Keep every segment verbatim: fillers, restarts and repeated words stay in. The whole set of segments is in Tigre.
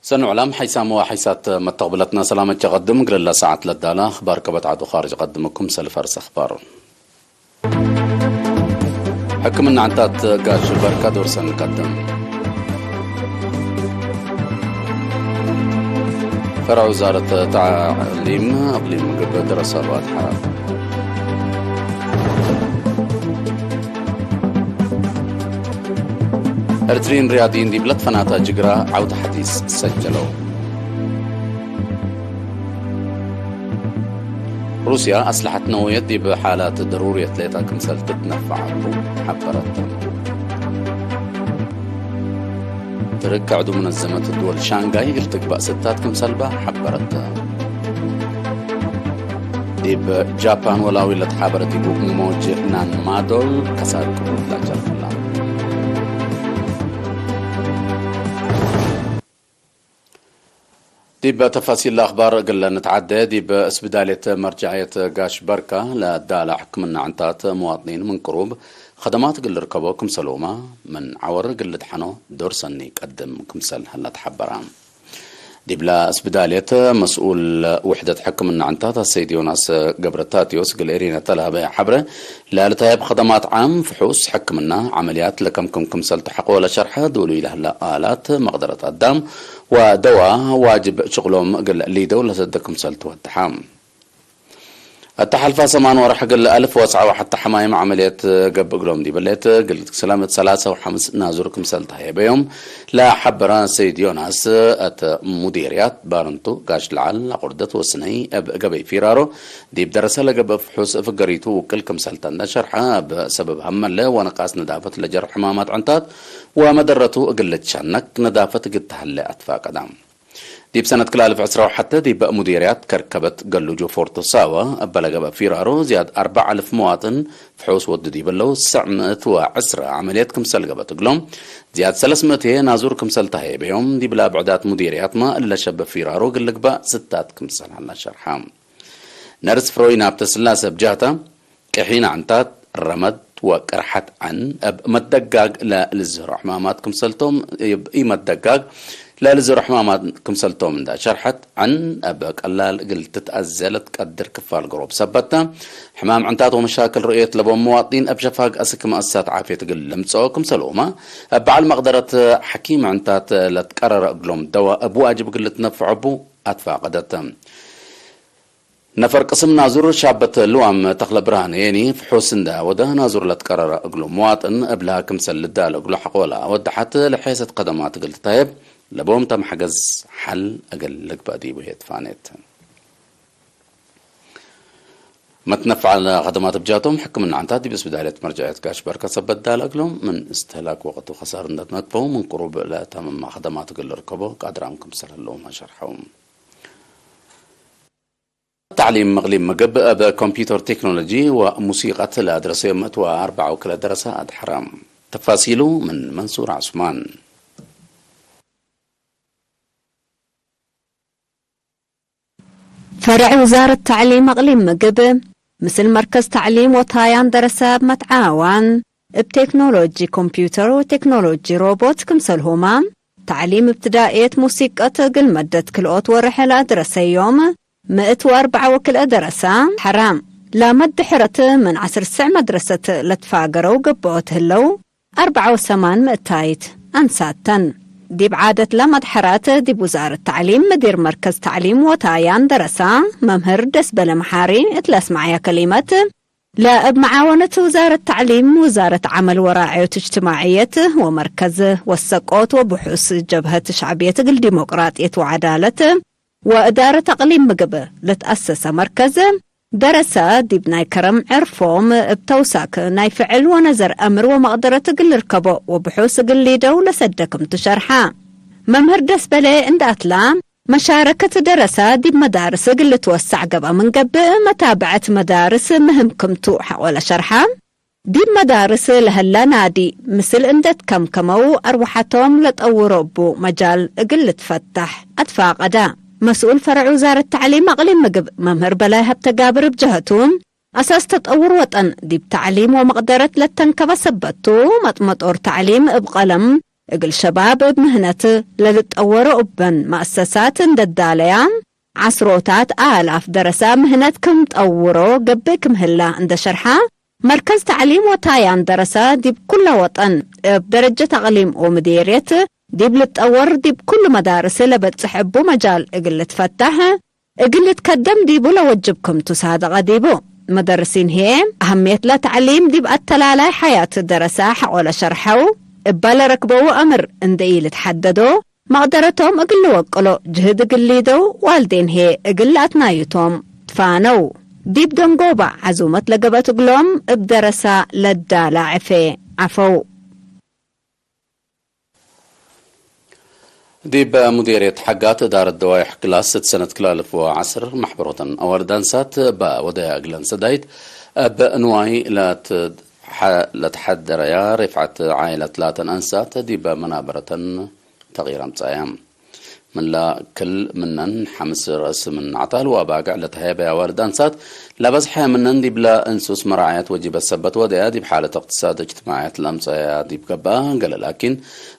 ሰኑ ዕላም ሓይሳም ወሓይሳት መተቅብለትና ሰላመት ጀቀድም እግልላ ሰዓት ለዳላ አኽባር ከበት ዐዱ ካርጅ ቀድምኩም ሰልፍ አርስ አኽባር። ሕክምና ዕንታት ጋሽ በርካ ዶርሰን ቀድም። ፈርዕ ውዛረት ተዕሊም እቅሊም ምግብ ደረሰ አድሐ። ኤርትሪን ሪያዲን ዲብ ለትፈናተ ጅግራ ዐውት ሐዲስ ሰጀለው። ሩስያ አስለሐት ነውየት ዲብ ሓላት ደሩርየት ሌጠ ክምሰል ትትነፈዕ እቡ ሐበረት። ትርክ ዕዱ መነዘመት ድወል ሻንጋይ እግል ትግባእ ስታት ክምሰልበ ሐበረት። ዲብ ጃፓን ወላዊ ለትሓበረ ዲቡ ሞጅ ናንማዶል ከሳር ቅቡል ላጀርፍላ። ዲብ ተፋሲል ለአኽባር እግል ንትዓደ፣ ዲብ እስብዳልየት መርጃዕየት ጋሽ በርካ ለዳላ ሕክምና ዕንታት መዋጥኒን ምን ቅሩብ ኸደማት እግል ልርከቦ ክምሰልሁመ ምን ዐወር እግል ልድሐኖ ዶር ሰኒ ቀድም ክምሰል ሀለ ተሐበረ። ዲብለ እስብዳልየት መስኡል ውሕደት ሕክምና ዕንታት አሰይድ ዮናስ ገብረታቴዎስ እግል ኤሪነ ተለሀበ ሐብረ፣ ለልትሀየብ ኸደማት ዓም ፍሑስ ሕክምና፣ ዐመልያት ለከምክም ክምሰል ተሐቆ ለሸርሐ፣ ዶሉይ ለህለ አላት፣ መቅደረት አዳም ወደዋ ዋጅብ ሽቅሎም እግል ሊደው ለሰደ ክምሰል ትወድሐ። እተ ሐልፈ ሰማን ወርሕ እግል አልፍ ወትስዐ ወሐተ ሐማይም ዐመልየት ገብእ እግሎም ዲብ ሌት እግል ሰላመት ሰላሰ ወሐምስ ናዙር ክምሰል ተሀየበዮም ለሐበረ ሰይድ ዮናስ፣ እት ሙዴርያት ባርንቱ ጋሽ ለዐል አቁርደት ወስነይ እብ ገበይ ፊራሮ ዲብ ደረሰ ለገብእ ፍሑስ ፍገሪቱ ውቅል ክምሰል ተንደ ሸርሐ፣ እብ ሰበብ ሀመለ ወነቃስ ነዳፈት ለጀርሑ ሕማማት ዕንታት ወመደረቱ እግል ልትሸነክ ነዳፈት እግል ተሀለ አትፋቀደ። ዲብ ሰነት ክልኤ አልፍ ዕስራ ወሐተ ዲብ ሙዴርያት ከርከበት ገሉጁ ፎርቶ ሳዋ እበ ለገብአ ፊራሮ ዝያድ አርበዕ አልፍ መዋጥን ፍሑስ ወዱ ዲብ ህለው፣ ሰዕ ምእት ወዕስረ ዐመልየት ክምሰል ገብአት እግሎም፣ ዝያድ ሰለስ ምእት ህዬ ናዙር ክምሰል ተሀየበዮም፣ ዲብለ ብዕዳት ሙዴርያትመ እለ ሸብእ ፊራሮ እግል ልግባእ ስታት ክምሰል ሀላ ሸርሐ። ነርስ ፍሮይን ሀብተስላሰ እብ ጀህተ፣ ቅሒን ዕንታት፣ ረመድ ወቅርሐት ዐን እብ መደጋግ ለልዝህሮ ሕማማት ክምሰልቶም፣ እብ ኢመደጋግ ለልዝህሮ ሕማማት ክምሰልቶም እንዳ ሸርሐት፣ ዐን እብ ቀላል እግል ትትአዜ ለትቀድር ክፋል ገሮብ ሰበት ተ። ሕማም ዕንታት ወመሻክል ርእየት ለቦም መዋጥኒን እብ ሸፋግ አስክ መአሰሳት ዓፍየት እግል ልምጽኦ ክምሰልሁመ፣ እብ በዐል መቅደረት ሐኪም ዕንታት ለትቀረረ እግሎም ደዋ እብ ዋጅብ እግል ልትነፈዖ እቡ አትፋቀደት። ነፈር ቅስም ናዙር ሻበት ልዋም ተክለ ብርሃን ዬኒ ፍሑስ እንደ ወደ ናዙር ለትቀረረ እግሉ መዋጥን እብልሃ ክምሰል ልዳል እግሉ ሐቆላ ወደሐት ለሔሰት ከደማት እግል ትታየብ ለቦም ተመሐገዝ ሐል እግል ልግበእ ዲቡ ህዬ ትፋኔት። መትነፈዕ ለከደማት ብጃቶም ሕክምና ዕንታት ዲብ እስብዳልየት መርጃዕየት ጋሽ በርከ ሰበት ዳል እግሎም ምን እስትህላክ ወቅት ወከሳር እንደ ትነክፈው ምን ቅሩብ ለተመመ ከደማት እግል ልርከቦ ቃድራም ክምሰል ህለውመ ሸርሐው። ተዕሊም እቅሊም ምግብ እብ ኮምፒዩተር ቴክኖሎጂ ወሙሲቀት ለአድረሰዮም እት ወአርበዕ ወክልኤ ደረሰ አድሐረ። ተፋሲሉ ምን መንሱር ዐስማን። ፈርዕ ውዛረት ተዕሊም እቅሊም ምግብ፣ ምስል መርከዝ ተዕሊም ወታያን ደረሰ እብ መትዓዋን እብ ቴክኖሎጂ ኮምፒዩተር ወቴክኖሎጂ ሮቦት ክምሰልሁመ፣ ተዕሊም እብትዳእየት ሙሲቀት እግል መደት ክልኦት ወርሕ ለአድረሰዮም ምእት ወአርበዕ ወክልኤ ደረሰ ሐራ። ለመድሕረት ምን ዐስር ስዕ መድረሰት ለትፋገረው ገብኦት ህለው፣ አርበዕ ወሰማን ምእታይት አንሳተን። ዲብ ዓደት ለመድሐራት ዲብ ውዛረት ተዕሊም ምዲር መርከዝ ተዕሊም ወታያን ደረሰ መምህር ደስበለ መሓሪ እት ለአስመዐየ ከሊመት፣ ለእብ መዓወነት ውዛረት ተዕሊም፣ ውዛረት ዐመል ወራዕዮት እጅትማዕየት ወመርከዝ ወሰቆት ወብሑስ ጀብሀት ሸዕብየት እግል ዲሞቅራጥየት ወዐዳለት ወእዳረት አቅሊም ምግብ ለትአሰሰ መርከዝ ደረሰ፣ ዲብ ናይ ከረም ዕርፎም እብ ተውሳክ ናይ ፍዕል ወነዘር አምር ወመቅደረት እግል ልርከቦ ወብሑስ እግል ሊደው ለሰደ ክምቱ ሸርሐ። መምህር ደስበለ እንደ አትላ፣ መሻረከት ደረሰ ዲብ መዳርስ እግል ልትወሰዕ ገብአ ምን ገብእ፣ መታብዐት መዳርስ ምህም ክምቱ ሐቆለ ሸርሐ። ዲብ መዳርስ ለህለ ናዲ ምስል እንዴ ትከምከመው፣ አርወሐቶም ለጠውሮ እቡ መጃል እግል ልትፈታሕ አትፋቀደ። መስኡል ፈረዕ ውዛረት ተዕሊም አቅሊም ምግብ መምህር በላይ ሀብተጋብር እብ ጀሀቱ፣ አሳስ ተጠውር ወጠን ዲብ ተዕሊም ወመቅደረት ለተንከበ ሰበት ቱ፣ መጥመጦር ተዕሊም እብ ቀለም እግል ሸባብ እብ ምህነት ለልጠወሮ እበን መአሰሳት እንዴ ዳለያ፣ ዐስሮታት አላፍ ደረሰ ምህነት ክም ጠውሮ ገብእ ክም ህላ እንዴ ሸርሐ፣ መርከዝ ተዕሊም ወታያን ደረሰ ዲብ ኩለ ወጠን እብ ደረጀት አቅሊም ወምዴርየት ዲብ ልጠወር፣ ዲብ ኩሉ መዳርስ ለበጽሕ እቡ መጃል እግል ልትፈታሕ፣ እግል ልትከደም ዲቡ ለወጅብ ክምቱ ሳደቀ ዲቡ። መደርሲን ህዬ፣ አህምየት ለተዕሊም ዲብ አተላላይ ሐያት ደረሰ ሐቆለ ሸርሐው፣ እበ ለረክበው አምር እንዴ ኢልትሐደዶ፣ መቅደረቶም እግል ልወቅሎ ጅህድ እግል ሊደው፣ ዋልዴን ህዬ እግል ለአትናዩቶም ትፋነው። ዲብ ደንጎባ ዐዙመት ለገብአት እግሎም እብ ደረሳ ለዳላ ዕፌ ዐፈው። ዲብ ሙዴርየት ሐጋት እዳረት ደዋይሕ ክላስ እት ሰነት ክላልፍ ወዐስር መሕበሮተን አዋልድ አንሳት በወደያ እግለን ሰዳይት እብ ንዋይ ለትሐ-፣ ለትሐደረያ ሬፍዐት ዓኢለት ላተን አንሳት ዲብ መናበረተን ተቅይር አምጸአያ። ምንላ ክል ምነን ሐምስ ረአስ ምን አዕጣል ወአባግዕ ለተሀየበያ ዋልድ አንሳት፣ ለበዝሐ ምነን ዲብለ እንሱስ መራዐየት ወጂበት ሰበት ወደያ፣ ዲብ ሓለት እቅትሳድ እጅትማዕየት ለአምጸአያ ዲብ ገብአ፣ ገሌ ላኪን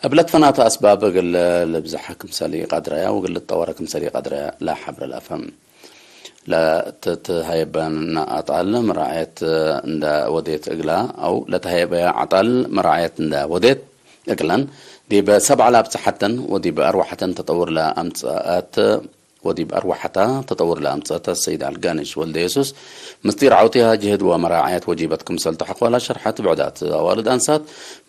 እብ ለትፈናተ አስባብ እግል ልብዝሐ ክምሰል ኢቀድረያ ወእግል ልትጠወረ ክምሰል ኢቀድረያ ለሐብረ ለአፈ። ለትትሀየበን አጣል መራዐየት እንደ ወዴት እግላ፣ አው ለተሀየበያ አጣል መራዐየት እንደ ወዴት እግለን፣ ዲብ ሰብዓ ለአብጽሐተን ወዲብ አርወሐተን ተጠውር ለአምጸአት፣ ወዲብ አርወሐታ ተጠውር ለአምጸአት አሰይድ አልጋነሽ ወልደ የሱስ፣ ምስጢር ዐውቲሃ ጅህድ ወመራዐየት ወጂበት ክምሰል ተሐቆ ለሸርሐት፣ ብዕዳት አዋልድ አንሳት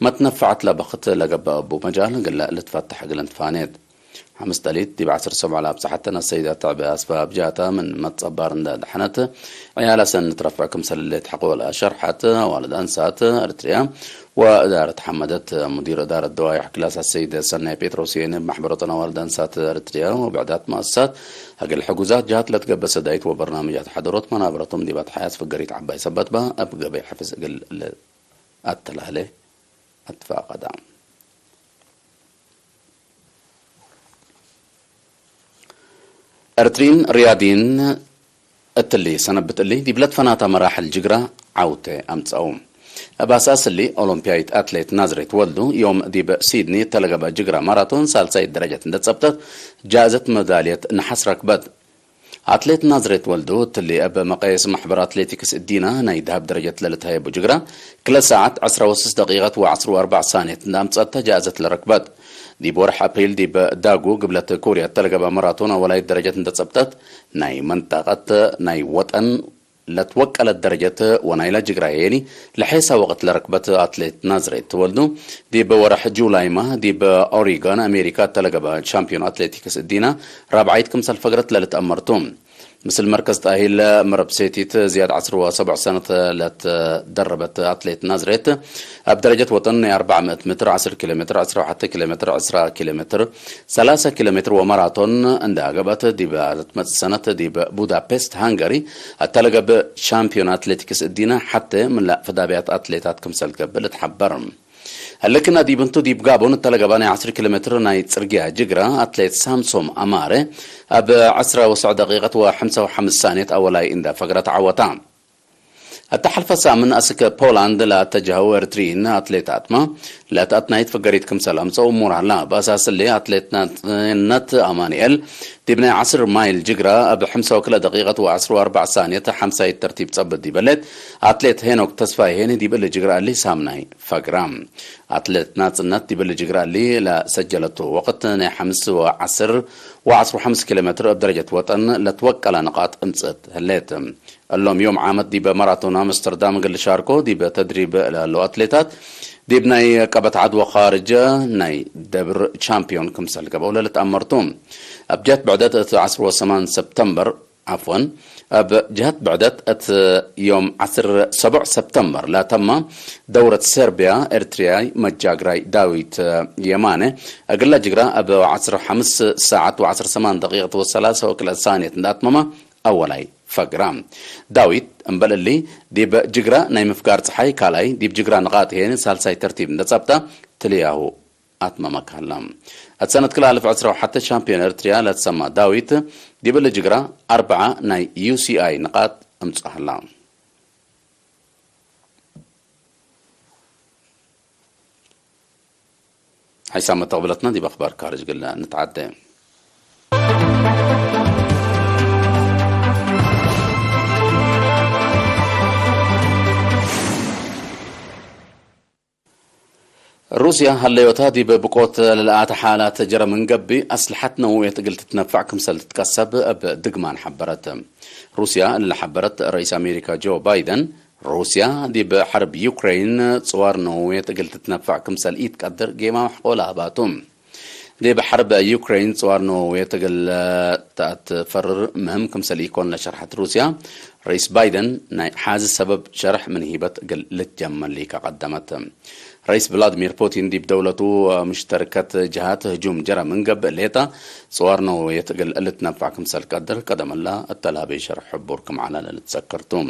መትነፈዐት ለበክት ለገብአ እቡ መጃል እግለ ልትፈተሕ እግለን ትፋኔት። ሐምስ ጠሊት ዲብ ዐስር ሰብዓ ለአብጽሐተን አሰይደ ተዕበ አስባብ ጃተ ምን መትጸባር እንደ ደሐነት፣ ዕያላ ሰኒ ትረፍዕ ክምሰል እለ ተሐቆ ለሸርሐት አዋልድ አንሳት ኤረትርያ ወእዳረት ሐመደት፣ ሙዲር እዳረት ደዋይሕ ክላስ አሰይደ ሰናይ ጴጥሮስ የኒ እብ መሕበሮተን አዋልድ አንሳት ኤረትርያ ወብዕዳት መአሰሳት እግል ሕጉዛት ጀሃት ለትገበእ ሰዳይት ወበርናምጃት ሐደሮት መናበረቶም ዲብ አትሓያስ ፍገሪት ዐባይ ሰበት በ እብ ገበይ ሕፍዝ እግል ለአተላህሌ አትፋቀዳ። ኤረትርዪን ርያድይን እትሊ ሰነብት እሊ ዲብ ለትፈናተ መራሕል ጅግረ ዐውቴ አምጸው። እብ አሳስ እሊ፣ ኦሎምፕያይት አትሌት ናዝሬት ወልዱ ዮም ዲብ ሲድኒ እተ ለገብአ ጅግረ ማራቶን ሳልሳይት ደረጀት እንዴ ጸብጠት፣ ጃእዘት መዳልየት ነሐስ ረክበት። አትሌት ናዝሬት ወልዱ እትሊ እብ መቀየስ መሕበር አትሌቲክስ እዲነ ናይ ደሀብ ደረጀት ለልትሀየቡ ጅግረ፣ ክለ ሰዓት ዐስራ ወስስ ደቂቀት ወዐስር ወአርበዕ ሳንየት እንዴ አምጸተ ጃእዘት ለረክበት። ዲብ ወርሕ አፕሪል ዲብ ዳጉ ግብለት ኮርያ እተ ለገብአ መራቶን አወላይት ደረጀት እንዴ ጸብጠት፣ ናይ መንጠቀት ናይ ወጠን ለትወቀለት ደረጀት ወናይላ ጅግረ የኒ ለሔሳ ወቅት ለረክበት አትሌት ናዝሬት ወልዱ፣ ዲብ ወርሕ ጁላይመ ዲብ ኦሪጎን አሜሪካ እተ ለገብአ ሻምፒዮን አትሌቲክስ እዲነ ራብዓይት ክምሰል ፈግረት ለልትአመር ቱ። ምስል መርከዝ ተእሂል መረብ ሴቲት ዝያድ ዐስር ወሰብዕ ሰነት ለትደረበት አትሌት ናዝሬት፣ እብ ደረጀት ወጠን ናይ አርበዕ ምእት ሜትር፣ ዐስር ኪሎ ሜትር፣ ዐስራ ወሐተ ኪሎ ሜትር፣ ዐስራ ኪሎ ሜትር፣ ሰላሰ ኪሎ ሜትር ወማራቶን እንዳ ገብአት፣ ዲብ ለትመጽእ ሰነት ዲብ ቡዳፔስት ሃንጋሪ እተ ለገብእ ሻምፒዮን አትሌቲክስ እዲነ ሐቴ ምን ለአፍዳብያት አትሌታት ክምሰል ገብእ ልትሐበር። ህልክነ ዲብ እንቱ፣ ዲብ ጋቦን እተ ለገብአ ናይ ዐስር ኪሎ ሜትር ናይ ጽርግያ ጅግረ፣ አትሌት ሳምሶም አማረ እብ ዐስራ ወሰዕ ደቂቀት ወሐምሳ ወሐምስ ሳንየት አወላይ እንዳ ፈግረ ተዐወታ። እተ ሐልፈ ሳምን አስክ ፖላንድ ለአተጀሀው ኤረትርዪን አትሌታትመ፣ ለተአትናይት ፍገሪት ክምሰል አምጸው እሙር ሀላ። በአሳስ እሊ፣ አትሌት ናጽነት አማኑኤል ዲብ ናይ ዐስር ማይል ጅግረ እብ ሐምሳ ወክልኤ ደቂቀት ወዐስር ወአርበዕ ሳንየት ሐምሳይት ተርቲብ ጸብጥ ዲበ ህሌት፣ አትሌት ሄኖክ ተስፋዬ ሄኒ ዲብ እሊ ጅግረ እሊ ሳምናይ ፈግረ። አትሌት ናጽነት ዲብ እሊ ጅግረ እሊ ለሰጀለቱ ወቅት ናይ ሐምስ ወዐስር ወዐስር ወሐምስ ኪሎ ሜትር እብ ደረጀት ወጠን ለትወቀለ ንቃጥ እምጽእት ህሌት። እሎም ዮም ዓመት ዲበ ማራቶን አምስተርዳም እግል ልሻርኮ ዲበ ተድሪብ ለህለው አትሌታት፣ ዲብ ናይ ቀበት ዐድ ወኻርጀ ናይ ደብር ቻምፒዮን ክምሰል ገብአው ለልትአመር ቱ። እብ ጀህት ብዕደት እት ዐስር ወሰማን ሰብተምበር፣ ዐፍወን፣ እብ ጀህት ብዕደት እት ዮም ዐስር ሰቡዕ ሰብተምበር ለተመ ደውረት ሰርቢያ፣ ኤርትርያይ መጃግራይ ዳዊት የማነ እግለ ጅግራ እብ ዐስር ሐምስ ሳዐት ወዐስር ሰማን ደቂቀት ወሰላሰ ወክልኤ ሳንየት እንደ አትመመ፣ አወላይ ፈግራ። ዳዊት እምበል እሊ፣ ዲብ ጅግረ ናይ ምፍጋር ጸሓይ ካልኣይ፣ ዲብ ጅግረ ንቃጥ ህዬ ሳልሳይ ተርቲብ እንዴ ጸብጠ፣ ትልያሁ አትመመ ከሀለ። እት ሰነት ክልኤ አልፍ ዕስራ ወሐተ ሻምፒዮን ኤርትርያ ለትሰመ ዳዊት፣ ዲብ እሊ ጅግረ አርበዐ ናይ ዩ ሲ አይ ንቃጥ እምጽእ ሀላ። ሐይሳም መተቅብለትና ዲብ አኽባር ካርጅ እግል ንትዓዴ። ሩስያ ሀለዮታ ዲብ ብቆት ለለአተ ሓላት ጀረ ምን ገብእ፣ አስልሐት ነውየት እግል ትትነፈዕ ክምሰል ትትቀሰብ እብ ድግማን ሐበረት። ሩስያ እሊ ለሐበረት ረኢስ አሜሪካ ጆ ባይደን፣ ሩስያ ዲብ ሐርብ ዩክሬን ጽዋር ነውየት እግል ትትነፈዕ ክምሰል ኢትቀድር ጌማ መሕቆ ለሀባቱ። ዲብ ሐርብ ዩክሬን ጽዋር ነወውየት እግል ተአትፈርር ምህም ክምሰል ኢኮን ለሸርሐት ሩስያ፣ ረኢስ ባይደን ናይ ሓዚ ሰበብ ሸርሕ ምን ሂበት እግል ልትጀመር ሊከ ቀደመት። ረኢስ ቭላድሚር ፑቲን ዲብ ደውለቱ ሙሽተርከት ጀሃት ህጁም ጀረ ምን ገብእ ሌጠ፣ ጽዋር ነወውየት እግል ልትነፈዕ ክምሰል ቀድር ቀደመላ እተ ለሀበዩ ሸርሕ ሕቡር ክም ዐለ ለልትዘከር ቱ።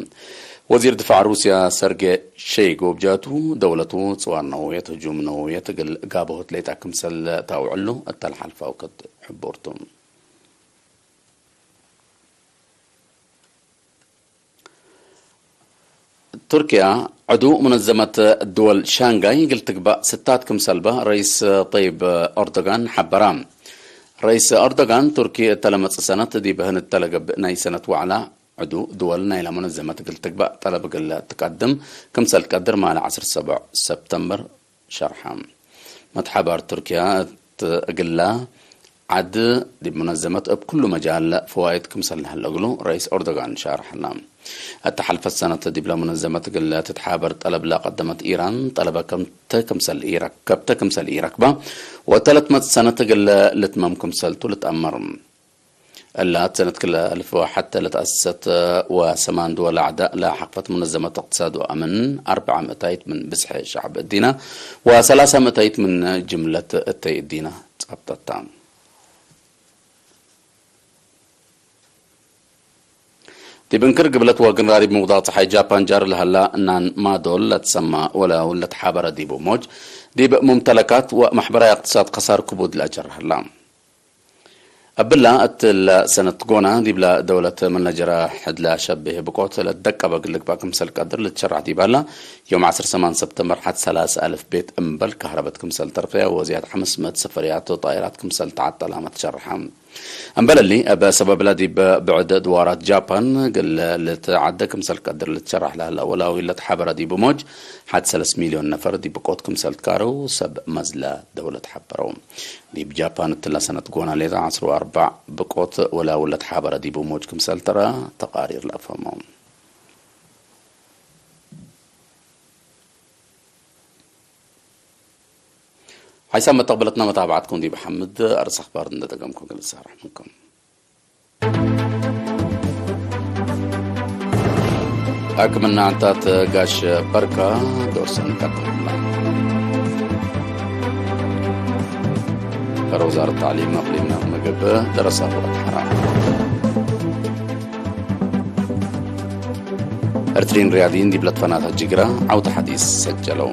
ወዚር ድፋዕ ሩስያ ሰርጌ ሸይጉ እብ ጀህቱ፣ ደውለቱ ጽዋር ነወውየት ህጁም ነወውየት እግል ጋብሆት ሌጠ ክምሰል ታውዕሉ እተ ለሐልፈ ወክድ ሕቡር ቱ። ቱርክያ ዕዱ ሙነዘመት ድወል ሻንጋይ እግል ትግባእ ስታት ክምሰልበ ረኢስ ጠይብ ኦርዶጋን ሐበረ። ረኢስ ኦርዶጋን ቱርኪ እተ ለመጽእ ሰነት ዲብ ህን እተ ለገብእ ናይ ሰነት ወዕላ ዕዱ ድወል ናይለ መነዘመት እግል ትግባእ ጠለብ እግል ትቀድም ክምሰል ትቀድር ማለ ዐስር ሰብዕ ሰብተምበር ሸርሐ። መትሓባር ቱርክያ እት እግላ ዐድ ዲብ መነዘመት እብ ኩሉ መጃል ፈዋይድ ክምሰል ለሀለ እግሉ ረኢስ ኦርዶጋን ሻርሐ ሀላ። እተ ሐልፈት ሰነት ዲብለ መነዘመት እግል ትትሓበር ጠለብ ለቀደመት ኢራን፣ ጠለበ ከምተ ክምሰል ኢረከብተ ክምሰል ኢረክበ ወእተ ለትመጽእ ሰነት እግል ልትመም ክምሰልቱ ልትአመር። እላ ሰነት ክልኤ አልፍ ወሐተ ለተአሰሰት ወሰማን ድወል አዕዳእ ለሐቅፈት መነዘመት እቅትሳድ ወአምን፣ አርበዕ ምእታይት ምን ብዝሒ ሸዕብ እዲነ ወሰላሳ ምእታይት ምን ጅምለት እተይ እዲነ ጸብጠታ። ዲብ እንክር ግብለት ወግንራሪ ብሙቅዳቅ ጸሓይ ጃፓን ጃር ለሀላ ናን ማዶል ለትሰማ ወላውል ለትሓበረ ዲቡ ሞጅ፣ ዲብ ሙምተለካት ወመሕበራይ እቅትሳድ ከሳር ክቡድ ለአጀር ሀላ። እብላ እትለ ሰነት ጎና፣ ዲብለ ደውለት ምን ለጀረ ሕድ ለሸብህ ብቆት ለትደቀበ እግል ልግባእ ክምሰል ቀድር ልትሸራሕ ዲባላ፣ ዮም ዐስር ሰማን ሰብተምበር ሐት ሰላሰ አልፍ ቤት እምበል ከህረበት ክምሰል ተርፈየ ወዝያድ ሐምስ ምእት ሰፈርያት ጣይራት ክምሰል ተዐጠላመ ትሸርሐ። እምበል እሊ፣ እብ ሰበብለ ዲብ ብዕድ ድዋራት ጃፓን እግል ልትዓደ ክምሰል ቀድር ልትሸራሕ ለህለ ወላዊ ለትሓበረ ዲብ ሞጅ፣ ሐት ሰለስ ሚልዮን ነፈር ዲብ ብቆት ክምሰል ትካረው ሰብ መዝለ ደውለት ሐበረው። ዲብ ጃፓን እትለ ሰነት ጎና ሌጠ ዐስር ወአርበዕ ብቆት ወላውል ለትሓበረ ዲቡ ሞጅ ክምሰል ተረ ተቃሪር ለአፈመው። ሐይሳም መተቅብለትና መታብዓትኩም ዲብ ሐምድ አርስ አኽባር እንደ ደገምኩም እግል እሳርሕ ምንኩም። ሕክምና ዕንታት ጋሽ በርካ ዶር ሰኒ ቀጥልና። ከረ ወዛረት ተዕሊም አቅሊምና ምግብ ደረሳ ወረት ሐራ። ኤርትሪን ሪያዲን ዲብ ለትፈናተ ጅግረ ዐውተ ሐዲስ ሰጀለው።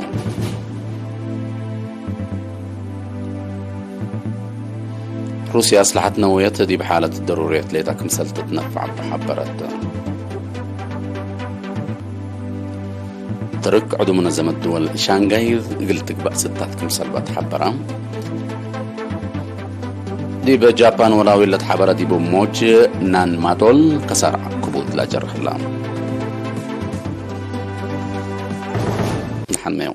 ሩስያ አስለሐት ነውየት ዲብ ሓለት ደሩርየት ሌጠ ክምሰል ትትነፈዕ እበ ሐበረት። ትርክ ዕዱ መነዘመት ድወል ሻንጋይ እግል ትግባእ ስታት ክምሰል በትሐበረ። ዲብ ጃፓን ወላዊ ለትሓበረ ዲቡ ሞጅ ናን ማዶል ከሳር ክቡድ ለአጀር ህላ። ነሐሜው።